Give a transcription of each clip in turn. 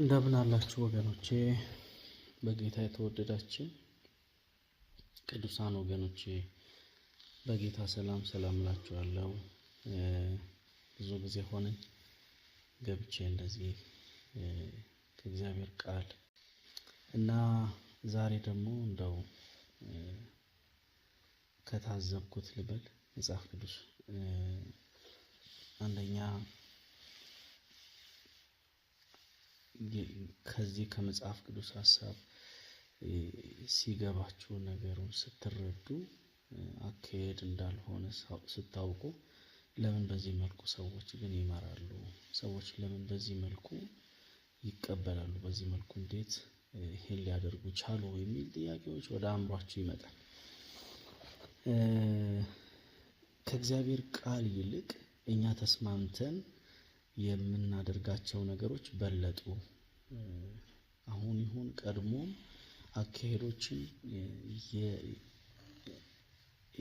እንደምን አላችሁ ወገኖቼ? በጌታ የተወደዳችሁ ቅዱሳን ወገኖቼ በጌታ ሰላም ሰላም እላችኋለሁ። ብዙ ጊዜ ሆነኝ ገብቼ እንደዚህ ከእግዚአብሔር ቃል እና ዛሬ ደግሞ እንደው ከታዘብኩት ልበል መጽሐፍ ቅዱስ አንደኛ ከዚህ ከመጽሐፍ ቅዱስ ሀሳብ ሲገባችሁ ነገሩን ስትረዱ አካሄድ እንዳልሆነ ስታውቁ ለምን በዚህ መልኩ ሰዎች ግን ይመራሉ? ሰዎች ለምን በዚህ መልኩ ይቀበላሉ? በዚህ መልኩ እንዴት ይሄን ሊያደርጉ ቻሉ? የሚል ጥያቄዎች ወደ አእምሯችሁ ይመጣል። ከእግዚአብሔር ቃል ይልቅ እኛ ተስማምተን የምናደርጋቸው ነገሮች በለጡ። አሁን ይሁን ቀድሞም አካሄዶችን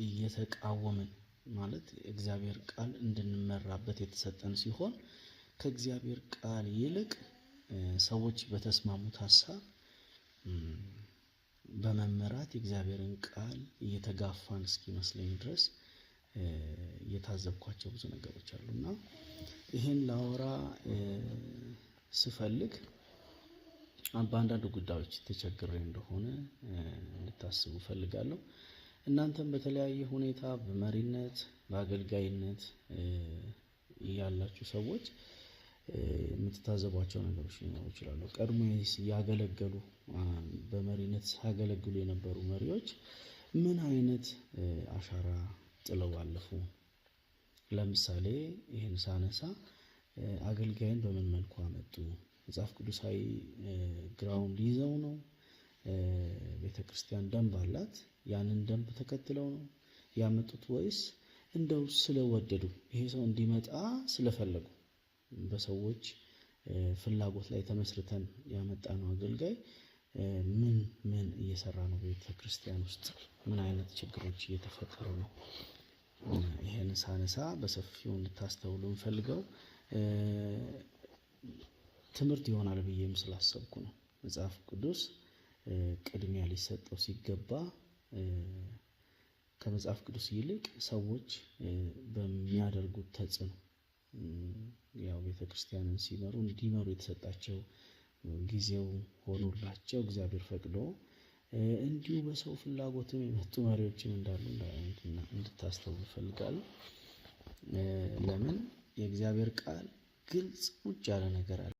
እየተቃወምን ማለት እግዚአብሔር ቃል እንድንመራበት የተሰጠን ሲሆን ከእግዚአብሔር ቃል ይልቅ ሰዎች በተስማሙት ሀሳብ በመመራት የእግዚአብሔርን ቃል እየተጋፋን እስኪመስለኝ ድረስ እየታዘብኳቸው ብዙ ነገሮች አሉና ይሄን ላወራ ስፈልግ በአንዳንድ ጉዳዮች ተቸግሬ እንደሆነ እንድታስቡ ፈልጋለሁ። እናንተም በተለያየ ሁኔታ በመሪነት በአገልጋይነት ያላችሁ ሰዎች የምትታዘቧቸው ነገሮች ሊኖሩ ይችላሉ። ቀድሞ ያገለገሉ በመሪነት ሲያገለግሉ የነበሩ መሪዎች ምን አይነት አሻራ ጥለው አለፉ? ለምሳሌ ይሄን ሳነሳ አገልጋይን በምን መልኩ አመጡ? መጽሐፍ ቅዱሳዊ ground ይዘው ነው? ቤተክርስቲያን ደንብ አላት። ያንን ደንብ ተከትለው ነው ያመጡት ወይስ እንደው ስለወደዱ ይሄ ሰው እንዲመጣ ስለፈለጉ በሰዎች ፍላጎት ላይ ተመስርተን ያመጣነው አገልጋይ ምን ምን እየሰራ ነው? ቤተክርስቲያን ውስጥ ምን አይነት ችግሮች እየተፈጠሩ ነው? ይሄን ሳነሳ በሰፊው እንድታስተውሉ እንፈልገው ትምህርት ይሆናል ብዬም ስላሰብኩ ነው። መጽሐፍ ቅዱስ ቅድሚያ ሊሰጠው ሲገባ ከመጽሐፍ ቅዱስ ይልቅ ሰዎች በሚያደርጉት ተጽዕኖ ያው ቤተክርስቲያንን ሲመሩ እንዲመሩ የተሰጣቸው ጊዜው ሆኖላቸው እግዚአብሔር ፈቅዶ እንዲሁ በሰው ፍላጎትም የመጡ መሪዎችም እንዳሉ እንድታስተውሉ እፈልጋለሁ። ለምን የእግዚአብሔር ቃል ግልጽ ውጭ ያለ ነገር አለ።